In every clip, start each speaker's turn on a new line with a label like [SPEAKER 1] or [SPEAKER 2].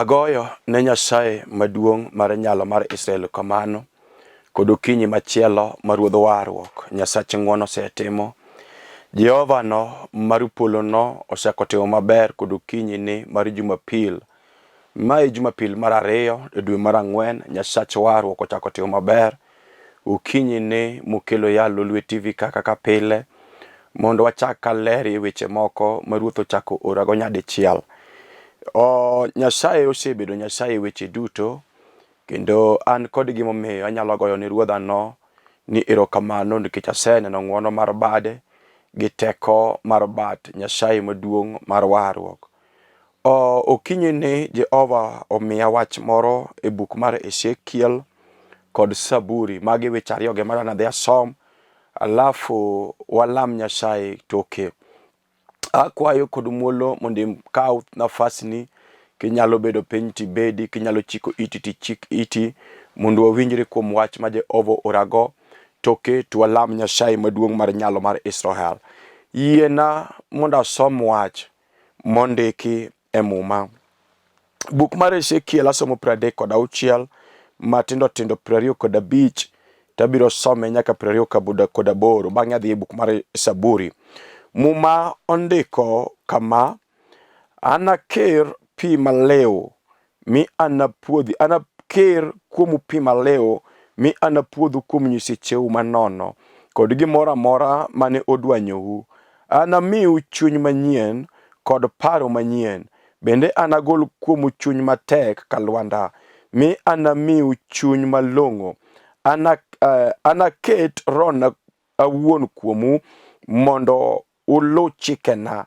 [SPEAKER 1] Agoyo ne Nyasaye maduong' mar nyalo mar Israel kamano kod okinyi machielo ma Ruodh warruok Nyasach ng'wono osetimo. Jehova no mar polo no osechako timo maber kod okinyi ni mar Jumapil. Mae Jumapil mar ariyo e dwe mar ang'wen, Nyasach warruok ochako timo maber. Okinyi ni mokelo ya Lolwe TV ka kaka pile mondo wachak alerie weche moko ma Ruoth ochako orago nyadichiel. O, Nyasaye osebedo Nyasaye weche duto kendo an kod gimomiyo anyalo goyo ne Ruodhano ni erokamano nikech aseneno ng'wono mar bade gi teko mar bat Nyasaye maduong' mar warruok. O, okinyi ni Jehova omiya wach moro e buk mar Ezekiel kod Saburi. Magi weche ariyo gi madwa nadhi asom, alafu walam Nyasaye toke. Akwayo kod muolo mondo ikaw nafasni, kinyalo bedo piny tibedi, kinyalo chiko iti tichik iti, mondo wawinjre kuom wach ma Jehova orago toke to walam Nyasaye maduong' mar nyalo mar Israel. Yiena mondo asom wach mondiki e Muma. Buk mar Ezekiel asomo 36 matindo tindo 25 to abiro some nyaka 28 bang'e adhi e buk mar Saburi. Muma ondiko kama, Anakir pi maliw mi anapuodhi, anakir kuomu pi maliw mi anapuodhu kuom nyisecheu manono kod gimoro amora mane odwanyou. Anamiu chuny manyien kod paro manyien, bende anagol kuomu chuny matek ka lwanda, mi anamiu chuny malong'o. Ana, anaket rohona awuon kuomu mondo uluw chikena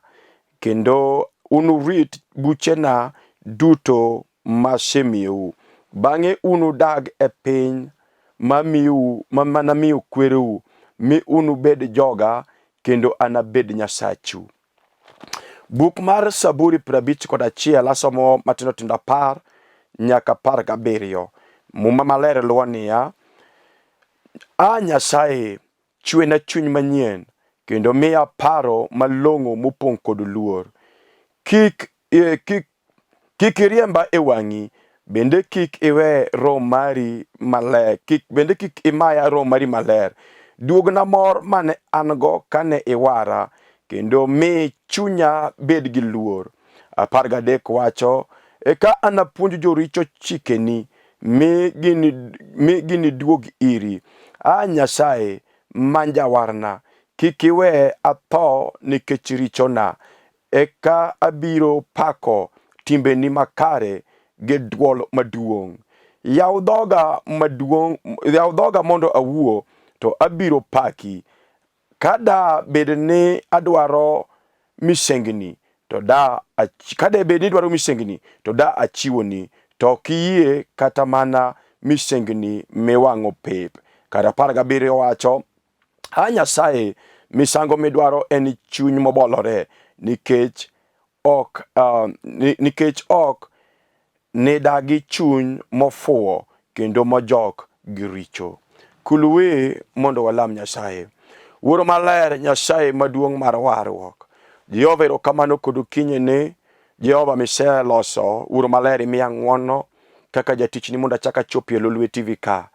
[SPEAKER 1] kendo unurit buchena duto masemiyou. Bang'e unudag e piny mamiyou manamiyo kwereu, mi unubed joga kendo anabed Nyasachu. Buk mar Saburi 51 asomo matindo tindo 10 nyaka 17. Muma maler luwo niya, A Nyasaye, chwena chuny manyien, kendo miya paro malong'o mopong' kod luor. Kik, eh, kik, kik iriemba e wang'i, bende kik iwe roho mari maler, kik, bende kik imaya roho mari maler. Duogna mor mane an-go kane iwara, kendo mi chunya bed gi luor. 13 wacho, eka anapuonj joricho chikeni, mi giniduog iri. A Nyasaye, ma Jawarna, kik iwe atho nikech richona. Eka abiro pako timbeni makare gi dwol maduong'. Yaw dhoga maduong', yaw dhoga mondo awuo, to abiro paki. Ka da bed ni adwaro misengni, to da ka da bed ni idwaro misengni, to da achiwoni, to ok iyie kata mana misengni miwang'o pep. Kar 17 wacho, A Nyasaye, misango midwaro en chuny mobolore, nikech ok nikech ok nidagi chuny mofuwo kendo mojok gi richo. Kuluwe mondo walam Nyasaye. Wuoro maler, Nyasaye maduong' mar warruok. Jehova erokamano kod okinyini. Jehova miseloso, Wuoro maler imiya ng'wono kaka jatichni mondo achak achopie Lolwe TV ka.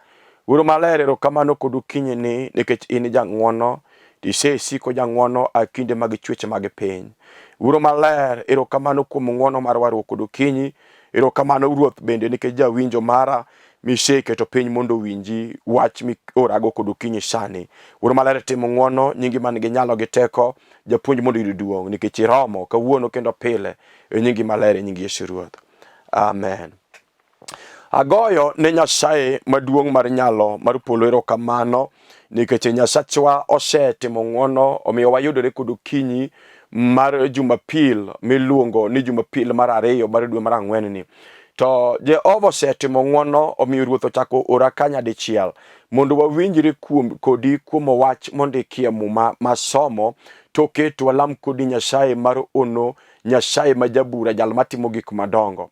[SPEAKER 1] Wuoro maler erokamano kod okinyini nikech in jang'wono, isesiko jang'wono a kinde mag chwech mag piny. Wuoro maler erokamano kuom ng'wono mar warruok kod okinyi. Erokamano Ruoth bende nikech jawinjo mara miseketo piny mondo owinji wach miorago kod okinyi sani. Wuoro maler timo ng'wono, nyingi man gi nyalo gi teko, japuonj mondo oyud duong' nikech iromo kawuono kendo pile e nyingi maler e nying Yesu Ruoth. Amen. Agoyo ne Nyasaye maduong' mar nyalo mar polo erokamano nikech Nyasachwa osetimo ng'wono omiyo wayudore kod okinyi mar Jumapil miluongo ni Jumapil mar ariyo mar dwe mar ang'wen ni. To Jehova osetimo ng'wono omiyo Ruoth ochako ora ka nyadichiel mondo wawinjre kuom kodi kuom wach mondikie Muma masomo toke to walam kodi Nyasaye mar ono Nyasaye ma jabura jal matimo gik madongo.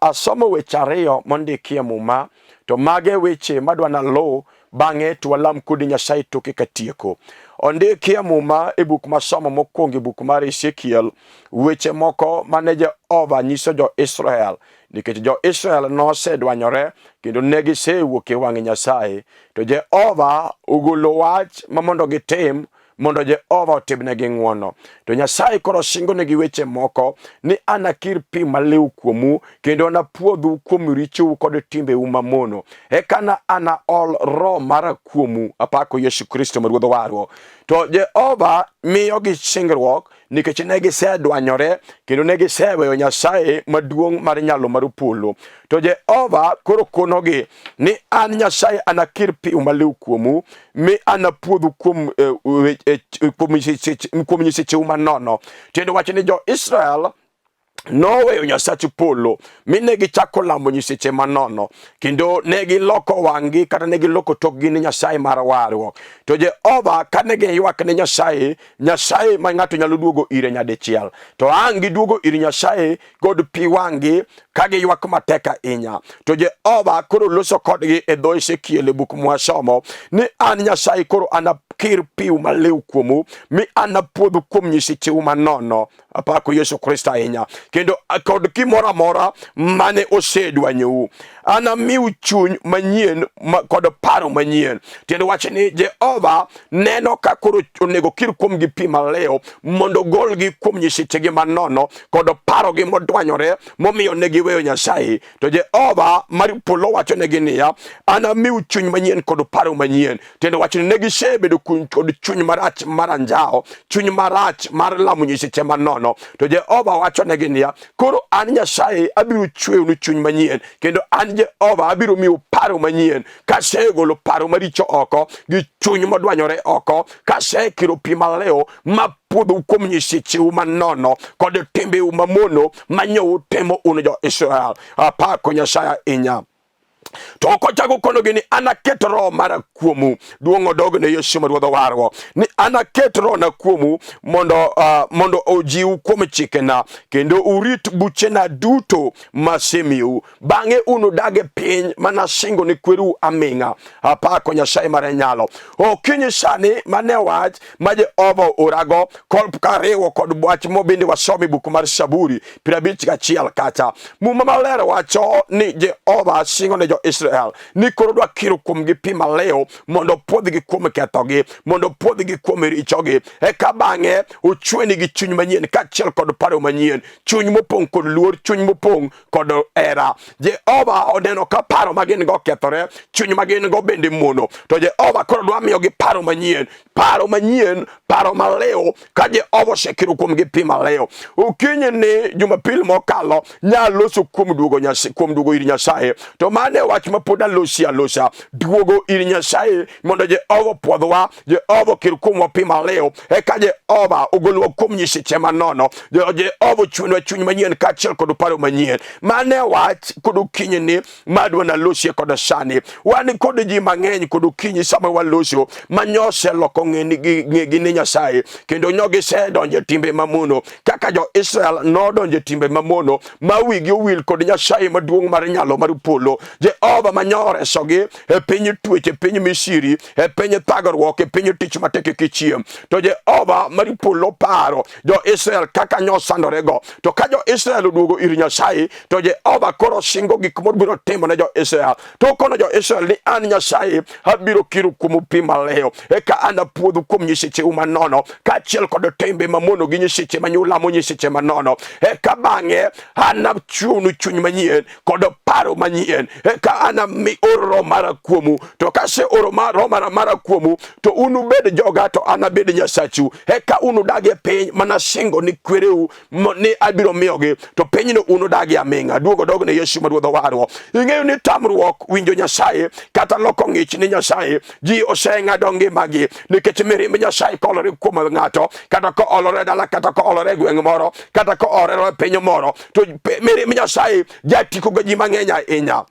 [SPEAKER 1] Asomo weche ariyo mondikie Muma to mage weche madwa naluw bang'e to walam kodi Nyasaye toke katieko. Ondikie Muma e buk masomo mokwongo e buk mar Ezekiel weche moko mane Jehova nyiso jo-Israel. Nikech jo-Israel nosedwanyore kendo ne gisewuok e wang' Nyasaye, to Jehova ogolo wach ma mondo gitim mondo Jehova otimnegi ng'wono. To Nyasaye koro singonegi weche moko ni anakir pi maliw kuomu kendo anapuodhu kuom richou kod timbeu mamono. Eka na anaol roho mara kuomu. Apako Yesu Kristo ma Ruodh warruok. To Jehova miyogi singruok nikech ne gisedwanyore kendo ne giseweyo Nyasaye maduong' mar nyalo mar polo. To Jehova koro konogi ni an Nyasaye anakir pi maliw kuomu mi anapuodhu kuom, eh, eh, kuom nyisecheu manono. Tiende wacho ni jo-Israel noweyo Nyasach polo mi ne gichako lamo nyiseche manono kendo ne giloko wang'gi kata ne giloko tokgi ni Nyasaye mar warruok. To Jehova kane giywak ne Nyasaye, Nyasaye ma ng'ato nyalo duogo ire nyadichiel, to ang' giduogo ir Nyasaye kod pi wang'gi ka giywak matek ahinya. To Jehova koro loso kodgi e dho Ezekiel e buk mwasomo ni an Nyasaye koro anakir piu maliw kuomu mi anapuodhu kuom nyisecheu manono. Apako Yesu Kristo ahinya kendo kod gimoro amora mane osedwanyou anamiu chuny manyien ma, kod paro manyien. Tiend wach ni Jehova neno ka koro onego kir kuomgi pi maliw mondo golgi kuom nyisechegi manono kod parogi modwanyore momiyo ne giweyo Nyasaye. To Jehova mar polo wachonegi niya, anamiu chuny manyien kod paro manyien. Tiende wacho ni ne gisebedo kod chuny marach mar anjawo, chuny marach mar lamo nyiseche manono. To Jehova wachonegi niya, koro an Nyasaye abiro chweyonu chuny manyien, kendo an Jehova abiro miyo paro manyien. Kasegolo paro maricho oko gi chuny modwanyore oko, kasekiro pi maliw ma puodhou kuom nyisecheu manono kod timbeu mamono manyo utimo un jo-Israel. Apako Nyasaye ahinya. To ok ochako konogi ni anaket roho mara kuomu. Duong' odog ne Yesu ma Ruodh warruok. Ni anaket rohona kuomu mondo ojiwu kuom chikena kendo urit buchena duto masemiyou. Bang'e unudag e piny manasingo ne kwereu aming'a. Apako Nyasaye mar nyalo. Okinyi sani mane wach ma Jehova orago kod kariwo kod wach mobende wasomo e buk mar Saburi 51 kacha. Muma maler wacho ni Jehova singo ne jo-Israel ni koro dwa kiro kuomgi pi maliw mondo opwodhgi kuom kethogi, mondo opwodhgi kuom richogi, eka bang'e ochwenigi chuny manyien kaachiel kod paro manyien, chuny mopong' kod luor, chuny mopong' kod hera. Jehova oneno ka paro ma gin go okethore, chuny ma gin go bende mono, to Jehova koro dwa miyogi paro manyien, paro manyien, paro maliw, ka Jehova osekiro kuomgi pi maliw. Okinyi ni Jumapil mokalo nyaloso kuom duogo Nyasaye, kuom duogo ir Nyasaye. To mano e wach ma pod alosi alosa, duogo ir Nyasaye mondo Jehova opwodhwa, Jehova okir kuomwa pi maliw, eka Jehova ogolwa kuom nyiseche manono, Jehova ochwenwa chuny manyien kaachiel kod paro manyien. Mano e wach kod okinyi ni madwa nalosie kod sani. Wan kod ji mang'eny kod okinyi sama waloso ma nyoseloko ng'egi ne Nyasaye kendo nyo gisedonjo e timbe mamono kaka jo-Israel nodonjo e timbe mamono ma wigi owil kod Nyasaye maduong' mar nyalo mar polo, Jehova ma nyoresogi e piny twech, e piny Misri, e piny thagruok, e piny tich matek kichiem. To Jehova mar polo paro jo-Israel kaka nyosandorego. To ka jo-Israel oduogo ir Nyasaye, to Jehova koro singo gik mobiro timo ne jo-Israel. To kono jo-Israel ni an Nyasaye abiro kiro kuomu pi maliw, eka anapuodhu kuom nyisecheu manono, kaachiel kod timbe mamono gi nyiseche manyulamo nyiseche manono. Eka bang'e anachiwnu chuny manyien kod paro manyien, eka anami or roho mara kuomu. To kaseoro roho mara kuomu, to unubed joga, to anabed Nyasachu. Eka unudag e piny manasingo ni kwereu ni abiro miyogi, to pinyno unudagie aming'a. Duogo dog ne Yesu ma Ruodh owarwa. Ing'eyo ni tamruok winjo Nyasaye kata loko ng'ich ni Nyasaye, ji oseng'ado ngimagi nikech mirimb Nyasaye kolore kuom ng'ato, kata koolore dala, kata koolore e gweng' moro, kata koolore e piny moro, to mirimb Nyasaye jatiko ga ji mang'eny ahinya.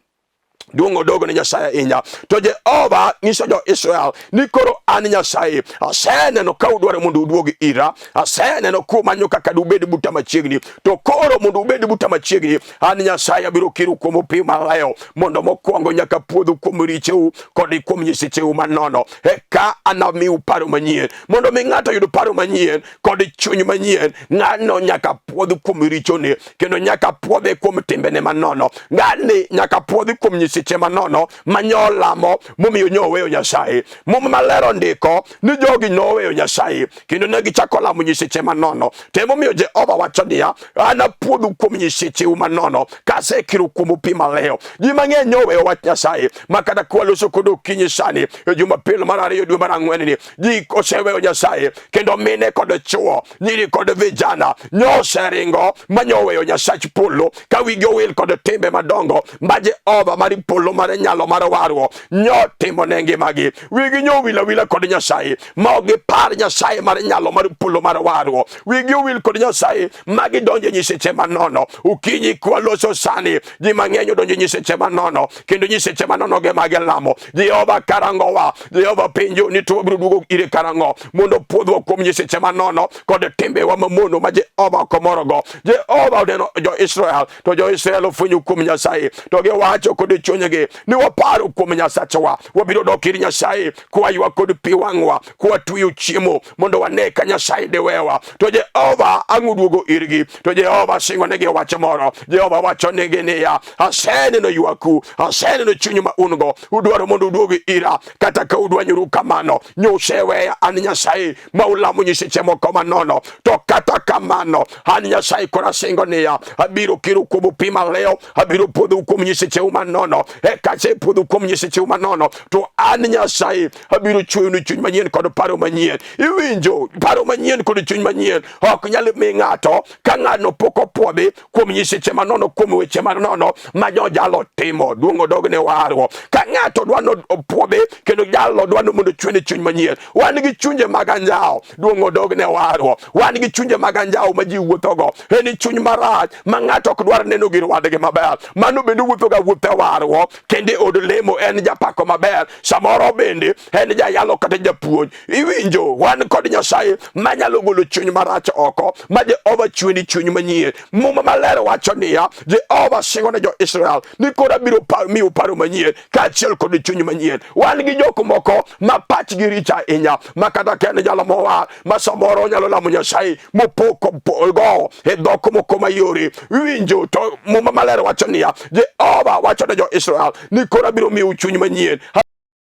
[SPEAKER 1] Duong' odogo ne Nyasaye ahinya. To Jehova nyiso jo-Israel ni koro an Nyasaye aseneno ka udwaro mondo uduog ira, aseneno kumanyo kaka dubed buta machiegni. To koro mondo ubed buta machiegni, an Nyasaye abiro kiro kuomu pi maleyo mondo mokwongo nyaka puodhu kuom richou kod kuom nyisecheu manono. Eka anamiu paro manyien. Mondo mi ng'ato oyud paro manyien kod chuny manyien, ng'ano nyaka puodh kuom richone kendo nyaka puodhe kuom timbene manono. Ng'ani nyaka puodhi kuom nyiseche manono ma nyolamo momiyo nyoweyo Nyasaye. Muma maler ondiko ni jogi noweyo Nyasaye kendo ne gichako lamo nyiseche manono. To emomiyo Jehova wacho niya, anapuodhu kuom nyisecheu manono kasekiro kuomu pi maleyo. Ji mang'eny noweyo wach Nyasaye ma kata kwaloso kod okinyi sani e Jumapil mar 2 dwe mar 4 ni ji oseweyo Nyasaye kendo mine kod chwo, nyiri kod vijana nyoseringo ma nyoweyo Nyasach polo ka wigi owil kod timbe madongo ma Jehova mar polo mar nyalo mar warruok nyotimo ne ngimagi. Wigi nyowil awila kod Nyasaye ma ok gipar Nyasaye mar nyalo mar polo mar warruok. Wigi owil kod Nyasaye ma gidonjo e nyiseche manono. Okinyi kwaloso sani, ji mang'eny odonjo e nyiseche manono kendo nyiseche manono ge ma gilamo. Jehova karangowa, Jehova penjo ni to wabiro duogo ire karang'o mondo puodhwa kuom nyiseche manono kod timbewa mamono ma Jehova ok omorogo. Jehova oneno jo-Israel to jo-Israel ofwenyo kuom Nyasaye to giwacho kod chunygi ni waparo kuom Nyasachwa, wabiro dok ir Nyasaye kwaywak kod pi wang'wa, kwatweyo chiemo mondo wane ka Nyasaye diwewa. To Jehova ang' oduogo irgi, to Jehova singonegi wach moro. Jehova wacho negi niya, aseneno ywaku, aseneno chunyu ma un go, udwaro mondo uduog ira, kata ka udwanyoru kamano, nyuseweya an Nyasaye ma ulamo nyiseche moko manono. To kata kamano, an Nyasaye koro asingo niya, abiro kiro kuomu pi maliw, abiro puodhou kuom nyisecheu manono. Eka asepuodhou kuom nyisecheu manono, to an Nyasaye abiro chweyonu chuny manyien kod paro manyien. Iwinjo, paro manyien kod chuny manyien ok nyal mi ng'ato ka ng'ano pok opuodhi kuom nyiseche manono, kuom weche manono ma jalo timo. Duong' odog ne warruok. Ka ng'ato dwa no opuodhi kendo jalo dwa no mondo ochwene chuny manyien. Wan gi chunje mag anjawo. Duong' odog ne warruok. Wan gi chunje mag anjawo ma ji wuothogo. En chuny marach ma ng'ato ok dwar neno gir wadgi maber. Mano bende wuothoga wuoth e warruok kendo e od lemo en japako maber. Samoro bende en jayalo kata japuonj. Iwinjo, wan kod Nyasaye manyalo golo chuny marach oko, ma Jehova chweni chuny manyien. Muma maler wacho niya, Jehova singo ne jo-Israel ni koro abiro miyo paro manyien kaachiel kod chuny manyien. Wan gi jok moko ma pachgi richo ahinya, ma kata ka en jalo mowar, ma samoro onyalo lamo Nyasaye mopoko go e dhok moko mayore. Iwinjo, to Muma maler wacho niya, Jehova wacho ne jo-Israel ni koro abiro miyo chuny manyien,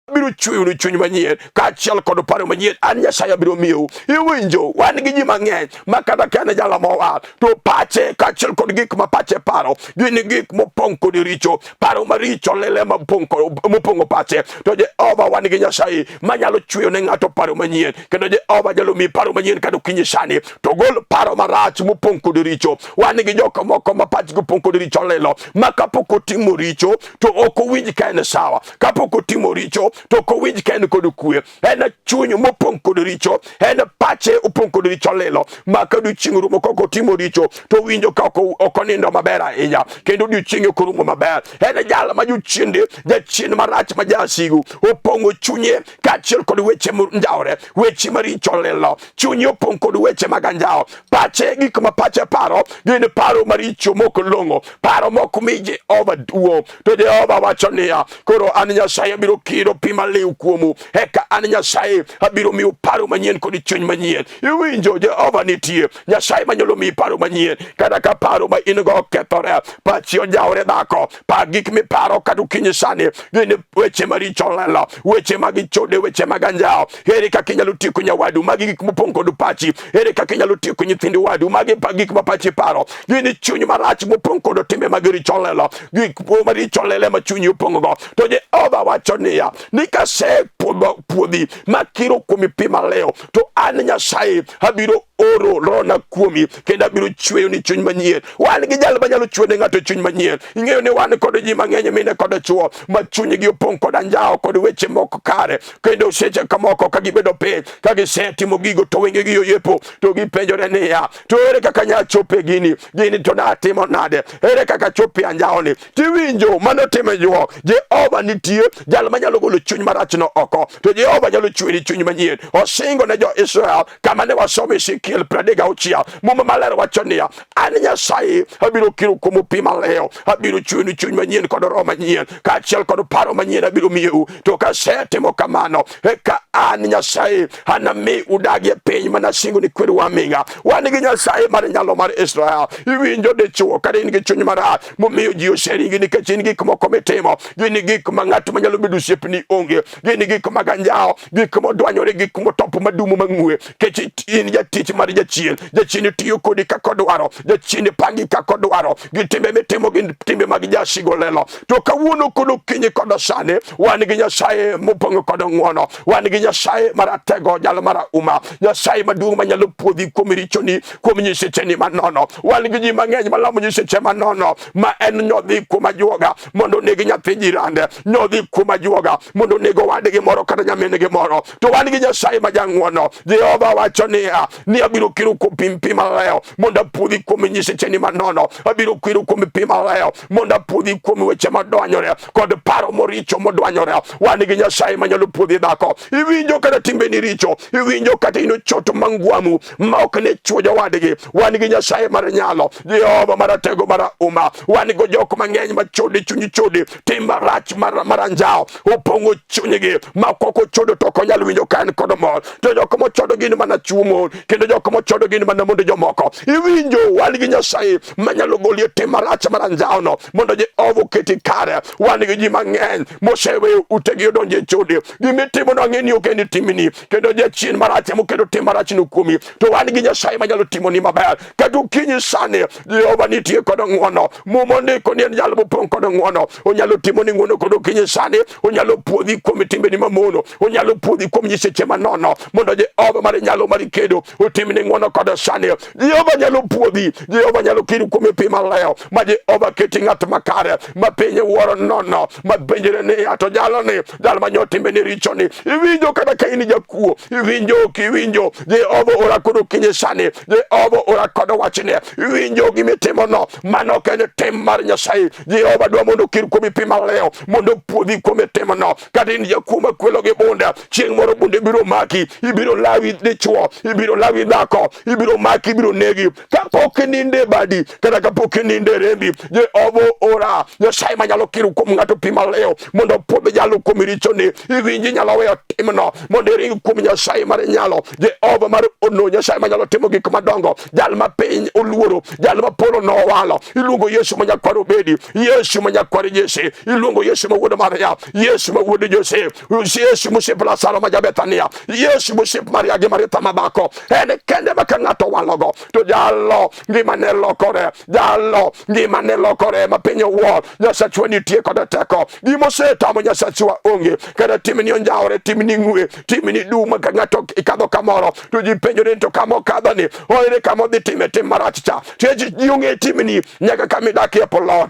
[SPEAKER 1] abiro chweyonu chuny manyien kaachiel kod paro manyien. An Nyasaye abiro miyou. Iwinjo, wan gi ji mang'eny ma kata ka en jalo mowar to pache kaachiel kod gik ma pache paro gin gik mopong' kod richo, paro maricho lele mopong'o pache. To Jehova, wan gi Nyasaye manyalo chweyo ne ng'ato paro manyien, kendo Jehova nyalo miyi paro manyien kata okinyi sani to gol paro marach mopong' kod richo. Wan gi jok moko ma pachgi opong' kod richo lilo, ma kapok otimo richo to ok owinj ka en sawa, kapok otimo richo to ok owinj ka en kod kwe. En chuny mopong' kod richo, en pache opong' kod richo lilo, ma ka odiochieng' orumo kok otimo richo to owinjo ka ok onindo maber ahinya, kendo odiochienge ok orumo maber. En jal ma jochiende, jachien marach ma jasigu opong'o chunye kaachiel kod weche monjawore, weche maricho lilo. Chunye opong' kod weche mag anjawo. Pache, gik ma pache paro gin paro maricho mok long'o, paro mok mi Jehova duong'. To Jehova wacho niya, koro an Nyasaye abiro kiro pi maliw kuomu, eka an Nyasaye abiro miyo paro manyien kod chuny manyien. Iwinjo, Jehova nitie, Nyasaye manyalo miyi paro manyien, kata ka paro ma in go okethore, pachi ojawore dhako, par gik miparo kata okinyi sani gin weche maricho lelo, weche mag chode, weche mag anjawo. Ere kaka inyalo tieko nyawadu? Magi gik mopong' kod pachi. Ere kaka inyalo tieko nyithind wadu? Magi gik ma pachi paro. Gin chuny marach mopong' kod timbe mag richo lelo, gik maricho lele ma chunyi opong' go. To Jehova wacho niya, ni kasepuodhi makiro kuomi pi maliw, to an Nyasaye abiro oro rohona kuomi kendo abiro chweyo ni chuny manyien. Wan gi jal manyalo chweyo ne ng'ato chuny manyien. Ing'eyo ni wan kod ji mang'eny mine kod chwo ma chunygi opong' kod anjawo kod weche mok kare, kendo seche kamoko ka gibedo piny ka gisetimo gigo to wengegi oyepo to gipenjore niya, to ere kaka nya chope gini gini to natimo nade, ere kaka chope anjawoni? Tiwinjo mano time juok. Jehova nitie jal manyalo golo chuny marachno oko, to Jehova nyalo chweni chuny manyien. Osingo ne jo-Israel kama ne wasomo Ezekiel 36, Muma Maler wacho niya, an Nyasaye abiro kiro kuomu pi maliw, abiro chwenu chuny manyien kod roho manyien, kaachiel kod paro manyien abiro miyou. To kasetimo kamano, eka an Nyasaye anami udagie e piny mana singo ni kwereu aming'a. Wan gi Nyasaye mar nyalo mar Israel. Iwinjo dichwo kata in gi chuny marach momiyo ji oseringi nikech in gik moko mitimo gin gik ma ng'at manyalo bedo osiepni onge, gin gik mag anjawo, gik modwanyore, gik motop madumo mang'we, kech in jatich mar jachien. Jachien tiyo kodi kaka odwaro, jachien pangi kaka odwaro, gi timbe mitimo gin timbe mag jasigo lelo. To kawuono kod okinyi kod sani wan gi Nyasaye mopong'o kod ng'wono, wan gi Nyasaye maratego, jal marahuma, Nyasaye maduong' manyalo puodhi kuom richoni, kuom nyisecheni manono. Wan gi ji mang'eny malamo nyiseche manono, ma en nyodhi kuom ajuoga mondo oneg nyathi jirande, nyodhi kuom ajuoga mondo oneg owadgi moro kata nyamin-gi moro. To wan gi Nyasaye ma jang'wono. Jehova wacho niya, ni abiro kiro kuom pi pi malew mondo apuodhi kuom nyisecheni manono, abiro kiro kuom pi malew mondo apuodhi kuom weche modwanyore kod paro moricho modwanyore. Wan gi Nyasaye manyalo puodhi dhako. Iwinjo kata timbeni richo, iwinjo kata in ochoto mangwamu ma ok ne chwo jowadgi. Wan gi Nyasaye mar nyalo, Jehova maratego marahuma. Wan go jok mang'eny ma chode chuny chode, tim marach mar anjawo opong'o chunygi ma kok ochodo to ok onyal winjo ka en kod mor. To jok mochodo gin mana chwo mon, kendo jok mochodo gin mana monde jomoko. Iwinjo, wan gi Nyasaye manyalo goli e tim marach mar anjawono mondo Jehova oketi kare. Wan gi ji mang'eny moseweyo utegi odonjo e chode. Gimitimono ang'e ni ok en timni, kendo jachien marach ema oketo tim marachno kuomi. To wan gi Nyasaye manyalo timoni maber. Kata okinyi sani Jehova nitie kod ng'wono. Muma ondiko ni en jal mopong' kod ng'wono. Onyalo timoni ng'wono kod okinyi sani, onyalo puodhi kuom timbeni mamono, onyalo puodhi kuom nyiseche manono, mondo Jehova mar nyalo mar kedo otimni ng'wono kod sani. Jehova nyalo puodhi, Jehova nyalo kiri kuom pi malew, ma Jehova keti ng'at makare, ma piny wuoro nono, ma penjre niya, to jaloni, jal ma nyo timbene richoni, iwinjo kata ka in jakuo, iwinjo ok iwinjo, Jehova ora kod okinyi sani, Jehova ora kod wachne, iwinjo gimitimono, mano ok en tim mar Nyasaye. Jehova dwa mondo okir kuomi pi malew, mondo opuodhi kuom timno. Kata in jakuo makwelo gi bunde, chieng' moro bunde biro maki, ibiro lawi dichwo, ibiro lawi dhako, ibiro maki, ibiro negi. Kapok inindo e badi, kata kapok inindo e rembi, Jehova ora Nyasaye manyalo kiro kuom ng'ato pi malew mondo opuodh jalo kuom richone. Iwinji nyalo weyo timno mondo iring kuom Nyasaye mar nyalo, Jehova mar ono, Nyasaye manyalo timo gik madongo, jal ma piny oluoro, jal ma polo nowalo. Iluongo Yesu ma nyakwar Obedi, Yesu ma nyakwar Jesse, iluongo Yesu ma wuod Maria, Yesu ma wuod Josef, Yesu mosiep Lazaro ma ja-Bethania, Yesu mosiep Maria gi Maritha madhako. En kende ma ka ng'ato walogo to jalo ngimane lokore, jalo ngimane lokore ma piny owuor. Nyasachwa nitie kod teko, gima osetamo Nyasachwa onge. Kata timni onjawore, timni ng'we, timni dum, ka ng'ato ikadho kamoro to ji penjore ni to kama okadhoni oere kama odhi time tim marach cha. Ji ong'e timni nyaka kama idakie polot.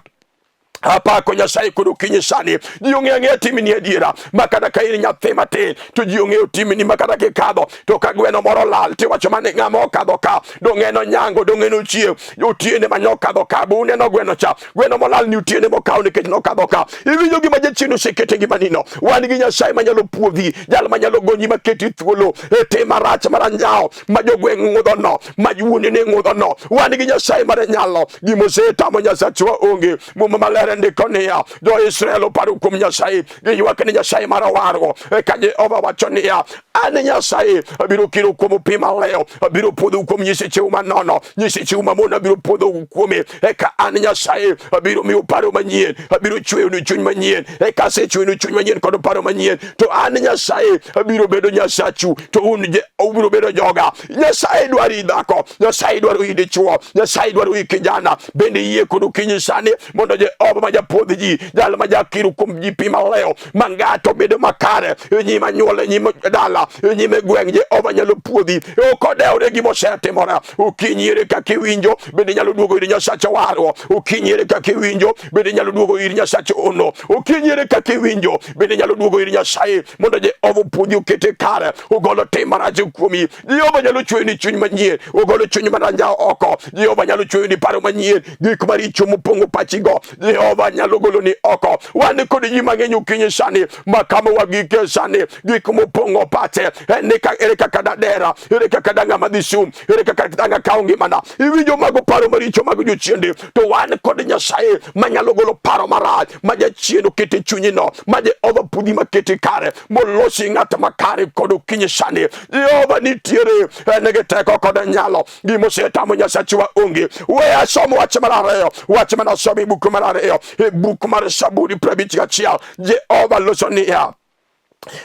[SPEAKER 1] Apako Nyasaye kod okinyi sani. Ji ong'eyo ang'eya timni adiera, ma kata ka in nyathi matin to ji ong'eyo timni, ma kata kikadho to ka gweno moro lal tiwacho mana ng'ama okadho ka, dong' en onyango, dong' en ochiew, otiene ma nokadho ka, bu uneno gweno cha, gweno molal ni otiene mokaw nikech nokadho ka. Iwinjo gima jachien osekete ngimanino. Wan gi Nyasaye manyalo puodhi, jal manyalo gonyi maketi thuolo e tim marach mar anjawo ma jogweng' ng'udhono, ma wuonene ng'udhono. Wan gi Nyasaye mar nyalo, gima osetamo Nyasachwa onge. Muma Maler ndiko niya, jo-Israel oparo kuom Nyasaye, giywak ni Nyasaye mar warruok. Eka Jehova wacho niya, an Nyasaye abiro kiro kuomu pi malew, abiro pwodhou kuom nyisecheu manono, nyisecheu mamono abiro pwodhou kuome. Eka an Nyasaye abiro miyo paro manyien, abiro chweyonu chuny manyien. Eka asechweyonu chuny manyien kod paro manyien, to an Nyasaye abiro bedo Nyasachu, to un ubiro bedo joga. Nyasaye dwari dhako, Nyasaye dwaro i dichwo, Nyasaye dwaro i kijana. Bende iyie kod okinyi sani mondo Jehova ma japuodh ji, jal ma jakiru kuom ji pi maleyo, ma ng'ato bedo makare e nyim anyuola, e nyim dala, e nyim gweng'. Jehova nyalo puodhi ok odewre gima osetimore. Okinyi ere kaka iwinjo, bende inyalo duogo ir Nyasach warruok. Okinyi ere kaka iwinjo, bende inyalo duogo ir Nyasach ono. Okinyi ere kaka iwinjo, bende inyalo duogo ir Nyasaye mondo Jehova opuodhi okete kare, ogolo tim marach kuomi. Jehova nyalo chweyoni chuny manyien, ogolo chuny maranjawo oko. Jehova nyalo chweyoni paro manyien, gik maricho mopong'o pachigo Jehova nyalo goloni oko. Wan kod ji mang'eny okinyi sani ma kama wagike sani, gik mopong'o pache en ni ere kaka dadera, ere kaka danga madhi sum, ere kaka danga kawo ngimana. Iwinjo mago paro maricho mag jochiende, to wan kod Nyasaye manyalo golo paro marach ma jachien oketo e chunyino, ma Jehova pudhi maketi kare, molosi ng'at makare kod okinyi sani. Jehova nitiere, en gi teko kod nyalo. Gima osetamo Nyasachwa onge. We asom wach mar ariyo, wach mana asom e buk mar ariyo, e buk mar Saburi 51. Jehova loso niya,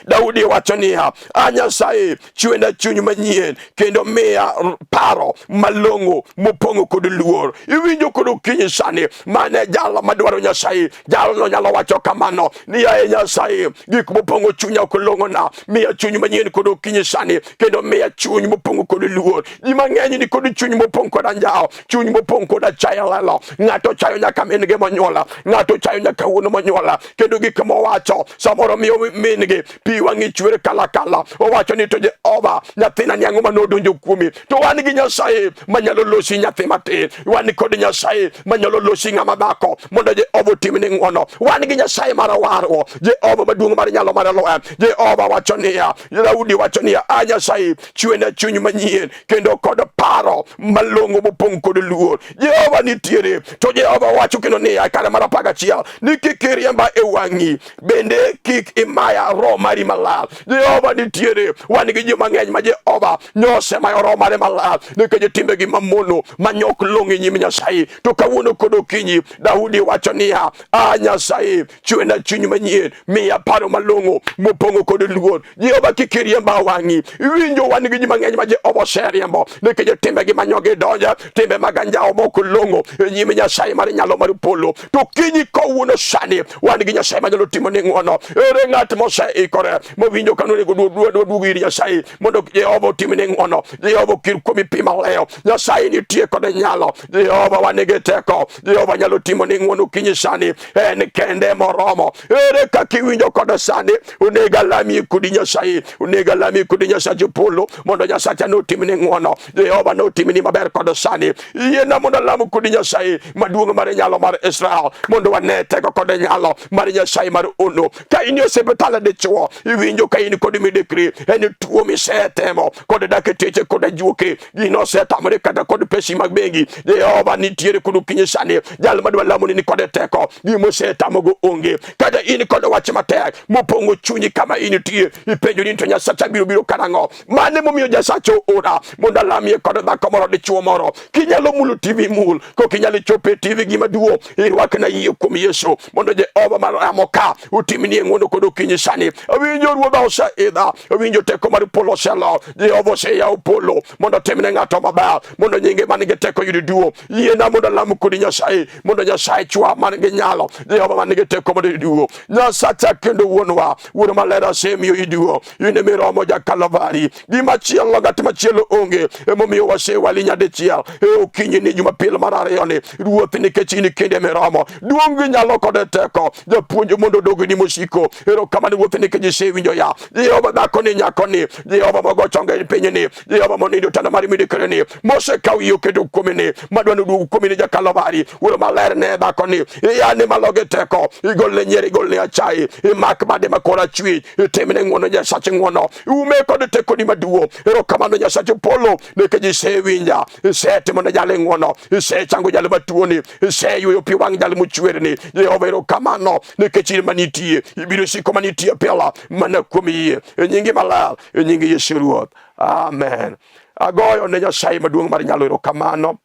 [SPEAKER 1] Daudi wacho niya, A Nyasaye, chwena chuny manyien kendo miya paro malong'o mopong'o kod luor. Iwinjo kod okinyi sani, mane jal madwaro Nyasaye, jalno nyalo wacho kamano ni yaye Nyasaye, gik mopong'o chunya ok long'ona, miya chuny manyien kod okinyi sani kendo miya chuny mopong'o kod luor. Ji mang'eny ni kod chuny mopong' kod anjawo, chuny mopong' kod achaya lelo. Ng'ato chayo nyaka min gi monyuola, ng'ato chayo nyaka wuon monyuola, kendo gik mowacho samoro miyo min gi pi wang'i chwer kalakala. Owacho ni to Jehova, nyathina ni ang'o mane odonjo kuomi? To wan gi Nyasaye manyalo losi nyathi matin, wan kod Nyasaye manyalo losi ng'ama dhako mondo Jehova otimni ng'wono. Wan gi Nyasaye mar warruok, Jehova maduong' mar nyalo mar loyo. Jehova wacho niya, Daudi wacho niya, a Nyasaye, chwena chuny manyien kendo kod paro malong'o mopong' kod luor. Jehova nitiere. To Jehova wacho kendo niya, kare mar 11, ni kik iriemba e wang'i, bende kik imaya roho mari maler. Jehova nitiere. Wan gi ji mang'eny ma Jehova nosemayo roho mare maler nikech timbegi mamono manyok long'o e nyim Nyasaye. To kawuono kod okinyi, Daudi wacho niya, a Nyasaye, chwena chuny manyien, miya paro malong'o mopong'o kod luor. Jehova kik iriemba wang'i. Iwinjo wan gi ji mang'eny ma Jehova oseriembo nikech timbegi manyogi donjo, timbe mag anjawo mok long'o e nyim Nyasaye mar nyalo mar polo. To kinyi kawuono sani wan gi Nyasaye manyalo timo ni ng'wono. Ere ng'at moseikore mowinjo ka nonego duog ir Nyasaye mondo Jehova otimne ng'wono? Jehova okir kuomi pi maleyo. Nyasaye nitie kod nyalo. Jehova wan gi teko. Jehova nyalo timo ni ng'wono kinyi sani, en kende moromo. Ere kaka iwinjo koda sani? Onego alami kodi Nyasaye, onego alami kodi Nyasache polo mondo Nyasacha notimni ng'wono. Jehova notimni maber koda sani. Yiena mondo alam kodi Nyasaye maduong' mar nyalo mar Israel mondo wane teko kod nyalo mar Nyasaye mar ono. Ka in e osiptal dichuo, iwinjo ka in kod midekre, en tuo misetemo kod dakteche kod ajuoke, gino osetamore kata kod pesi mag bengi. Jehova nitiere kod okinyi sani, jal madwa lamoni ni kod teko, gima osetamogo onge. Kata in kod wach matek mopong'o chunyi kama intie, ipenjo ni to Nyasacha biro biro karang'o? Mano emomiyo Nyasacha oora mondo alamie kod dhako moro dichuo moro. Kinyalo mulo TV mul, kok inyalo chopo e TV gima duong', irwakna yie kuom Yesu mondo Jehova mar ramo ka otimnie ng'wono kod okinyi sani. Awinjo Ruodha oseidha, awinjo teko mar polo oselo. Jehova oseyawo polo mondo otimne ng'ato maber, mondo nyinge man gi teko yud duong'. Yiena mondo alam kodi Nyasaye, mondo Nyasaye chwa man gi nyalo, Jehova man gi teko mondo yud duong'. Nyasacha kendo wuonwa, Wuoro maler asemiyo iduong', in emiromo ja Kalvari. Gimachielo ng'at machielo onge, emomiyo wasewali nyadichiel e okinyi ni Jumapil mar ariyo ni Ruoth, nikech in kende miromo. Duong' gi nyalo kod teko, japuonj mondo odogni mosiko. Erokamano Ruoth nikech isewinjo ya Jehova dhako ni nyako ni Jehova mogo chonge e piny ni Jehova monindo tanda mar midekre ni mosekawo yie oketo kuomi ni madwa noduog kuomi ni jakalovari. Wuoro maler ne dhako ni iyane malo gi teko, igolne nyier, igolne achayi, imak bade ma kor achwich, itimne ng'wono Nyasach ng'wono, iume kod tekoni maduong'. Erokamano Nyasach polo nikech isewinja, isetimo ne jal ng'wono, isechango jal matuoni, iseyweyo pi wang' jal mochwerni. Jehova erokamano nikech in manitie, ibiro siko manitie pile mana kuom yie e nyingi maler, e nying Yesu Ruoth, amen. Agoyo ne Nyasaye maduong' mar nyalo erokamano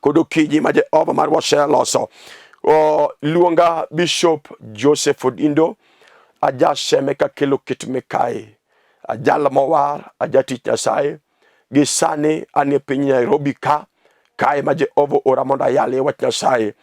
[SPEAKER 1] kod okinyi ma Jehova marwa oseloso. Luonga Bishop Joseph Odindo, ajaseme kakelo kit mikayi, ajal mowar, ajatich Nyasaye. Gi sani an e piny Nairobi ka, kae ma Jehova ora mondo ayalie wach Nyasaye.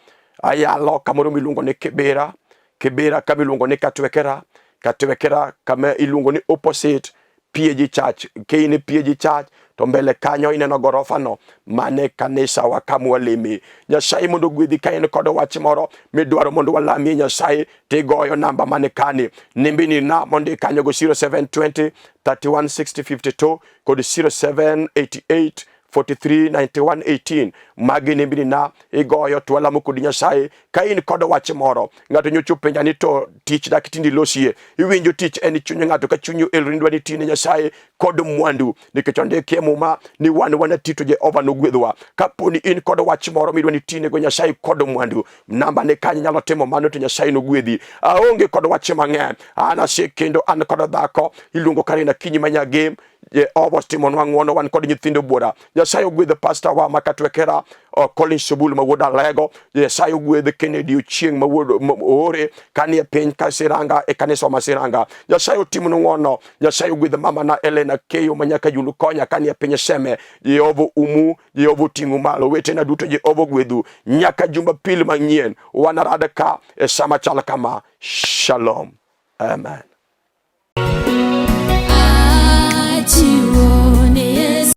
[SPEAKER 1] Ayalo kamoro miluongo ni Kibera, Kibera kama iluongo ni Katwekera, Katwekera kama iluongo ni opposite PAG Church. Ka in e PAG Church to mbele kanyo ineno gorofa no, mane kanisa wa kama waleme. Nyasaye mondo ogwedhi. Ka in kod wach moro midwaro mondo walamie Nyasaye, tigoyo namba mane kani nembeni na mondik kanyo go 0720 31 60 52 kod 0788 43 91 18. Magi nembni na igoyo to walamo kod Nyasaye. Ka in kod wach moro, ng'ato nyocha openja ni to tich dak tinde ilosie. Iwinjo, tich en chuny ng'ato. Ka chunyi oelore ni dwa ni tine Nyasaye kod mwandu, nikech ondiki e Muma ni wan wanati to Jehova nogwedhwa. Kapo ni in kod wach moro midwa ni tinego Nyasaye kod mwandu, namba ne kanyo, nyalo timo mano to Nyasaye nogwedhi. Aonge kod wach mang'eny. An ase kendo an kod dhako iluongo Karina Kinyi Manyagem. Jehova otimonwa ng'wono, wan kod nyithindo buora. Nyasaye ogwedh pasta wa makatwekera, Collins Sobul ma wuod Alego. Nyasaye ogwedh Kennedy Ochieng' ma wuod Oore kanie piny ka Siranga e kanisa ma Siranga. Nyasaye otimnu ng'wono. Nyasaye ogwedh mama na Elena Keyo ma nyaka Yulu konya kanie piny Seme. Jehova umu, Jehova oting'u malo. Wetena duto, Jehova ogwedhu. Nyaka Jumapil manyien wanarad ka e sama chal kama. Shalom. Amen.
[SPEAKER 2] Achiwo.